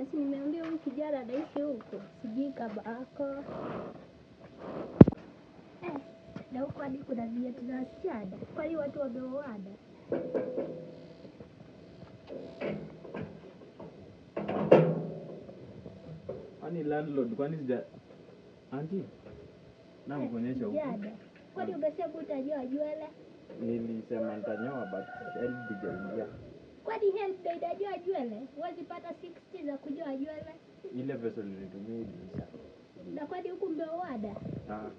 Sasa nimeambia huyu kijana anaishi huko, sijui kama ako eh, na huko hadi kuna viatu za wasichana, kwani watu wameoana? Kwani landlord, kwani sija Auntie, na mkuonyesha huko. Kijana, kwani umesema utanyoa nywele? Nilisema nitanyoa but HELB haijaingia. Kwani HELB ndio inanyoa nywele? Huwezi pata 60 za kunyoa nywele? Ile pesa nilitumia iliisha. Na kwani huku mmeoana? Ah,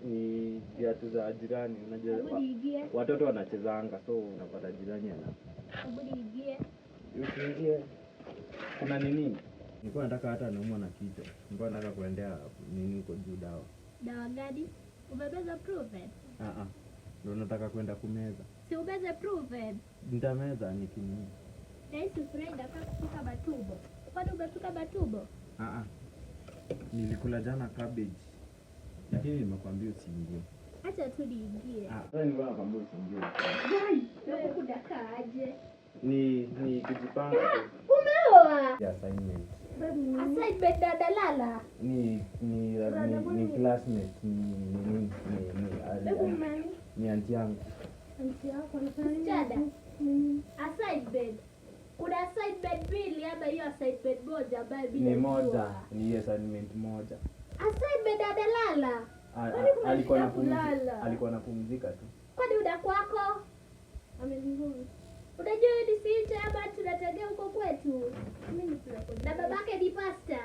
ni viatu za jirani, unajua Hebu niingie, watoto wanachezanga, so unapata jirani ana. hebu niingie. Usiingie. Kuna nini? Nilikuwa nataka hata naumwa na kichwa. Nilikuwa nataka kuendea nini huko juu dawa. Dawa gani? Umemeza Proven? Ah ah. Ndio nataka kwenda kumeza. Si umeze Proven? Nitameza nikinini. Na hii sufuria inakaa kupika matumbo. Kwani umepika matumbo? Ah ah. Nilikula jana cabbage. Lakini nimekuambia usiingie. Acha tu niingie. Ah, sasa nilikuwa nakwambia usiingie. Na huku kunakaa aje? Ni kujipanga tu. Umeoa? Ya assignment. Assignment na dalala. Ni classmate ni ni auntie yangu. Msichana. Assignment. Kuna assignment mbili ama hiyo assignment moja ambayo mimi Ni najua. moja, ni hiyo assignment moja. Assignment na dalala. Kwani kuna Alikuwa shida anapumzika, kulala? alikuwa anapumzika tu. Kwani una kwako? Unajua hiyo ni sicha ama tunategea huko kwetu. Na babake ni pasta.